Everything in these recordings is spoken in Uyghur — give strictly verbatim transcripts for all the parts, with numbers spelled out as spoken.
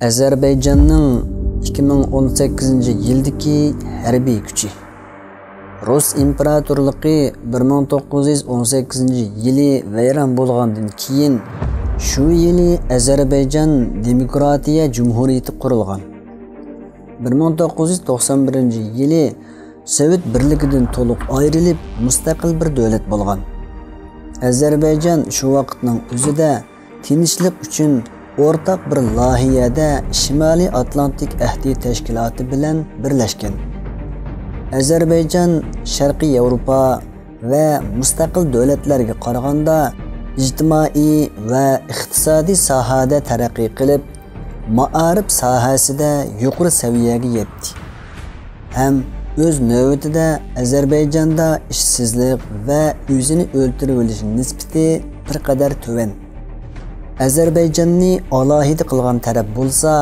ئەزەربەيجاننىڭ ئىككى مىڭ ئون سەككىزىنچى يىلدىكى ھەربىي كۈچى. رۇس ئىمپېراتورلۇقى بىر مىڭ توققۇز يۈز ئون سەككىزىنچى يىلى ۋەيران بولغاندىن كېيىن، شۇ يىلى ئەزەربەيجان دېموكراتىيە جۇمھۇرىيىتى قۇرۇلغان. بىر مىڭ توققۇز يۈز توقسان بىرىنچى يىلى سوۋېت بىرلىكىدىن تولۇق ئايرىلىپ، مۇستەقىل بىر دۆلەت بولغان. ئەزەربەيجان شۇ ۋاقىتنىڭ ئۆزىدە تىنچلىق ئۈچۈن ئورتاق بىر لايىھەدە شىمالىي ئاتلانتىك ئەھدى تەشكىلاتى بىلەن بىرلەشكەن. ئەزەربەيجان شەرقىي ياۋروپا ۋە مۇستەقىل دۆلەتلەرگە قارىغاندا ئىجتىمائىي ۋە ئىقتىسادىي ساھەدە تەرەققىي قىلىپ، مائارىپ ساھەسىدە يۇقىرى سەۋىيەگە يەتتى ھەم ئۆز نۆۋىتىدە ئەزەربەيجاندا ئىشسىزلىق ۋە ئۆزىنى ئۆلتۈرۈۋېلىش نىسبىتى بىر قەدەر تۆۋەن. ئەزەربەيجاننى ئالاھىدە قىلغان تەرەپ بولسا،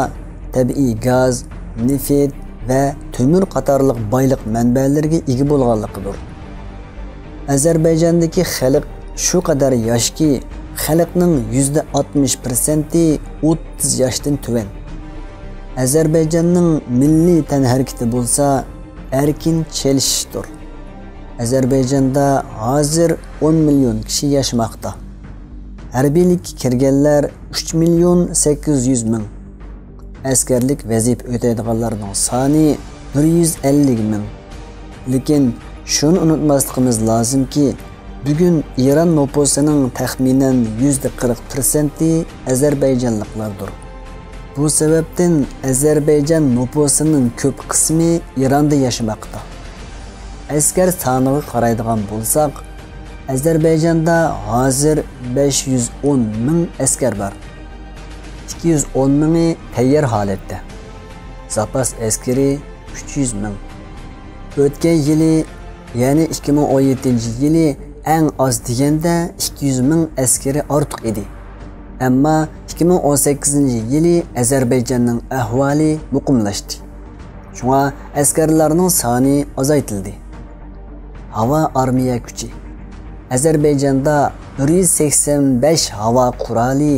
تەبىئىي گاز، نېفىت ۋە تۆمۈر قاتارلىق بايلىق مەنبەلىرىگە ئىگە بولغانلىقىدۇر. ئەزەربەيجاندىكى خەلق شۇ قەدەر ياشكى، خەلقنىڭ يۈزدە ئاتمىش پىرسەنتى ئوتتۇز ياشتىن تۆۋەن. ئەزەربەيجاننىڭ مىللىي تەنھەرىكىتى بولسا ئەركىن چېلىشىشتۇر. ئەزەربەيجاندا ھازىر ئون مىليون كىشى ياشىماقتا. ھەربىيلىككە كىرگەنلەر ئۈچ مىليون سەككىز يۈز مىڭ. ئەسكەرلىك ۋەزىپە ئۆتەيدىغانلارنىڭ سانى بىر يۈز ئەللىك مىڭ. لېكىن شۇنى ئۇنتۇماسلىقىمىز لازىمكى، بۈگۈن ئىران نوپۇسىنىڭ تەخمىنەن يۈزدە قىرىق پىرسەنتى ئەزەربەيجانلىقلاردۇر. بۇ سەۋەبتىن ئەزەربەيجان نوپۇسىنىڭ كۆپ قىسمى ئىراندا ياشىماقتا. ئەسكەر سانىغا قارايدىغان بولساق، ئەزەربەيجاندا ھازىر بەش يۈز ئون مىڭ ئەسكەر بار. ئىككى يۈز ئون مىڭى تەييار ھالەتتە. زاپاس ئەسكىرى ئۈچ يۈز مىڭ. ئۆتكەن يىلى، يەنى ئىككى مىڭ ئون يەتتىنچى يىلى ئەڭ ئاز دېگەندە ئىككى يۈز مىڭ ئەسكىرى ئارتۇق ئىدى. ئەمما ئىككى مىڭ ئون سەككىزىنچى يىلى ئەزەربەيجاننىڭ ئەھۋالى مۇقىملاشتى. شۇڭا ئەسكەرلەرنىڭ سانى ئازايتىلدى. ھاۋا ئارمىيە كۈچى. ئەزەربەيجاندا بىر يۈز سەكسەن بەش ھاۋا قورالى،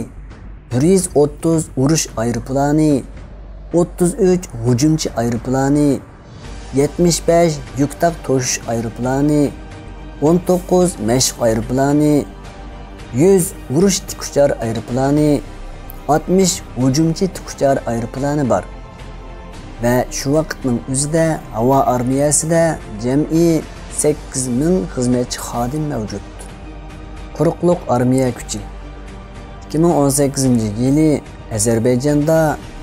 بىر يۈز ئوتتۇز ئۇرۇش ئايروپىلانى، ئوتتۇز ئۈچ ھۇجۇمچى ئايروپىلانى، يەتمىش بەش يۈك تاق توشۇش ئايروپىلانى، ئون توققۇز مەشىق ئايروپىلانى، يۈز ئۇرۇش تىكئۇچار ئايروپىلانى، ئاتمىش ھۇجۇمچى تىكئۇچار ئايروپىلانى بار. ۋە شۇ ۋاقىتنىڭ ئۆزىدە ھاۋا ئارمىيەسىدە جەمئىي سەككىز مىڭ خىزمەتچى خادىم مەۋجۇت. قۇرۇقلۇق ئارمىيە كۈچى. ئىككى مىڭ ئون سەككىزىنچى يىلى ئەزەربەيجاندا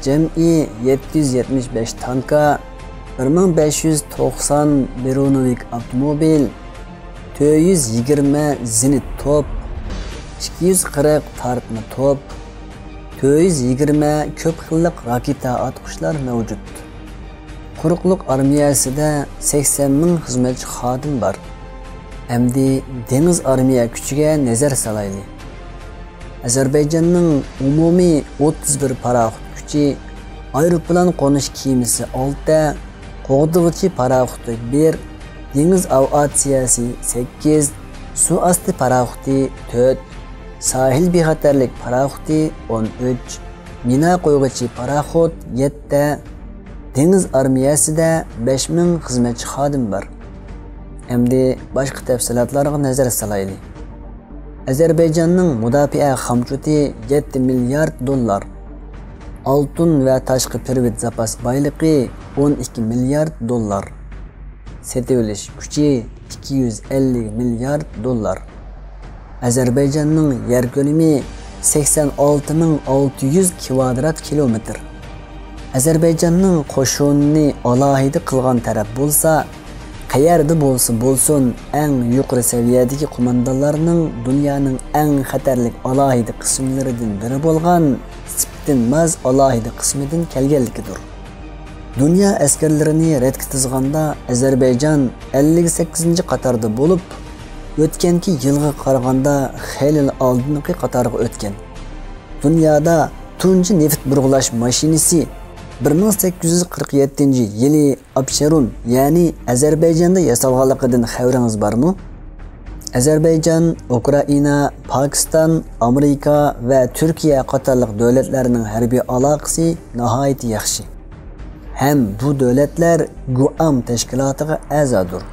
جەمئىي يەتتە يۈز يەتمىش بەش تانكا، بىر مىڭ بەش يۈز توقسان برونېۋىك ئاپتوموبىل، تۆت يۈز يىگىرمە زېنىت توپ، ئىككى يۈز قىرىق تارتما توپ، تۆت يۈز يىگىرمە كۆپ خىللىق راكېتا ئاتقۇچلار مەۋجۇت. قۇرۇقلۇق ئارمىيەسىدە سەكسەن مىڭ خىزمەتچى خادىم بار. ئەمدى دېڭىز ئارمىيە كۈچىگە نەزەر سالايلى. ئەزەربەيجاننىڭ ئومۇمىي ئوتتۇز بىر پاراخوت كۈچى، ئايروپىلان قونۇش كېمىسى ئالتە، قوغدىغۇچى پاراخوتى بىر، دېڭىز ئاۋىئاتسىيەسى سەككىز، سۇ ئاستى پاراخوتى تۆت، ساھىل بىخەتەرلىك پاراخوتى ئون ئۈچ، مىنا قويغۇچى پاراخوت يەتتە، دېڭىز ئارمىيەسىدە بەش مىڭ خىزمەتچى خادىم بار. ئەمدى باشقا تەپسىلاتلارغا نەزەر سالايلى. ئەزەربەيجاننىڭ مۇداپىئە خامچوتى يەتتە مىليارد دوللار، ئالتۇن ۋە تاشقى پىرىۋىت زاپاس بايلىقى ئون ئىككى مىليارد دوللار، سېتىۋېلىش كۈچى ئىككى يۈز ئەللىك مىليارد دوللار. ئەزەربەيجاننىڭ يەر كۆلىمى سەكسەن ئالتە مىڭ ئالتە يۈز كىۋادرات كىلومېتىر. ئەزەربەيجاننىڭ قوشۇنىنى ئالاھىدە قىلغان تەرەپ بولسا، قەيەردە بولسا بولسۇن، ئەڭ يۇقىرى سەۋىيەدىكى قوماندانلارنىڭ دۇنيانىڭ ئەڭ خەتەرلىك ئالاھىدە قىسىملىرىدىن بىرى بولغان سىپتىن ماز ئالاھىدە قىسمىدىن كەلگەنلىكىدۇر. دۇنيا ئەسكەرلىرىنى رەتكە تىزغاندا ئەزەربەيجان ئەللىك سەككىزىنچى قاتاردا بولۇپ، ئۆتكەنكى يىلغا قارىغاندا خېلىلا ئالدىنقى قاتارغا ئۆتكەن. دۇنيادا تۇنجى نېفىت بۇرغىلاش ماشىنىسى بىر مىڭ سەككىز يۈز قىرىق يەتتىنچى يىلى ئابشېرون، يەنى ئەزەربەيجاندا ياسالغانلىقىدىن خەۋىرىڭىز بارمۇ؟ ئەزەربەيجان، ئۇكرائىنا، پاكىستان، ئامېرىكا ۋە تۈركىيە قاتارلىق دۆلەتلەرنىڭ ھەربىي ئالاقىسى ناھايىتى ياخشى. ھەم بۇ دۆلەتلەر گۇئام تەشكىلاتىغا ئەزادۇر.